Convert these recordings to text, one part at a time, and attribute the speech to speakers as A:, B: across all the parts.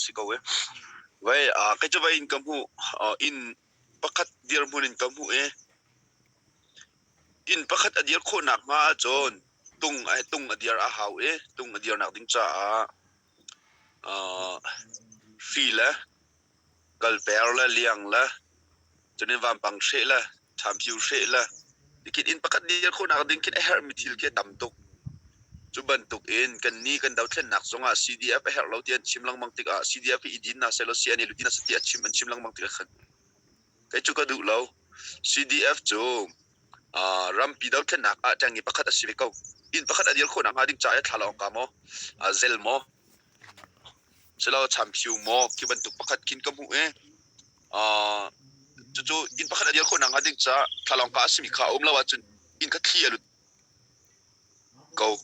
A: si ko e. Vai a kei cu vai in ka hmuh inn pakhat dirhmun in ka hmuh i inn pakhat a dir khawhnak hnga ahcun tung tung a dir a hau i tung a dirnak ding caah hri le kalper le liang le cunin vampang hreh le ṭhamphiu hreh le tikhin inn pakhat dir khawhnak ding khin a herhmi thil khi a tam tuk. Cu bantuk in kannih kan dothlennak zongah CDF a herh lo ti an chim lengmang tikah CDF hi i din hna sehlaw CNA lutin a si ti a chim an chim lengmang tikah khan kei cu ka duh lo. CDF cu uh, rampi dothlennak ah ṭengnge pakhat a si ve ko. Inn pakhat a dir khawhnak hnga ding caah thlalawng ka maw, uh, zel maw, silo champhiu maw khi bantuk pakhat khin ka hmuh i uh, cucu inn pakhat a dir khawhnak hnga ding caah thlalawng ka a simi kha a um lo ahcun inn kha thli a lut ko.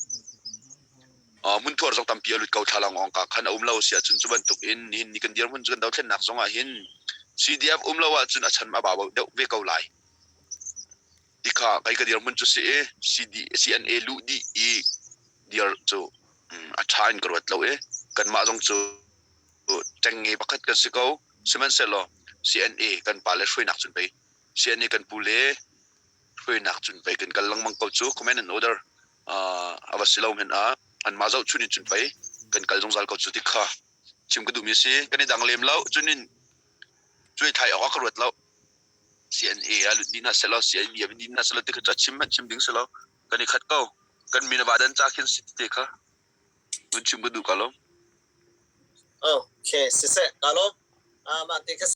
A: Hmunthuar zong tampi a lut ko thlalangawng ka khan a um lo si ahcun cu bantuk in nihin ni kan dirhmun cu kan dothlennak zong ah hin CDF um lo ahcun a chan a bau deuh ve ko lai. Ti kha kai ka dirhmun cu si i CD, CNA luh dih i dir cu a ṭha in ka ruat lo i kanmah zong cu ṭengnge pakhat kan si ko. Sihmanhsehlaw CNA kan pale hruainak cun pei CNA kan pu le hruainak cun pei kan kal lengmang ko cu command and order a va si lo hmanh ah anmah zohchun in cun pei kan kal zungzal ko cu ti kha chim ka duhmi a si. Kan i dang lem lo. Cun in cuai thlai awk ah ka ruat lo. CNA ah lut dih hna sehlaw CNB ah dih hna sehlaw ti kha cu a chim hmanh chim ding si lo. Kan i khat ko. Kan min a va dan ca khin si ti te kha vun chim ka duh ka lo.
B: Okay, siseh, ka lawm. Ah, mah te kha.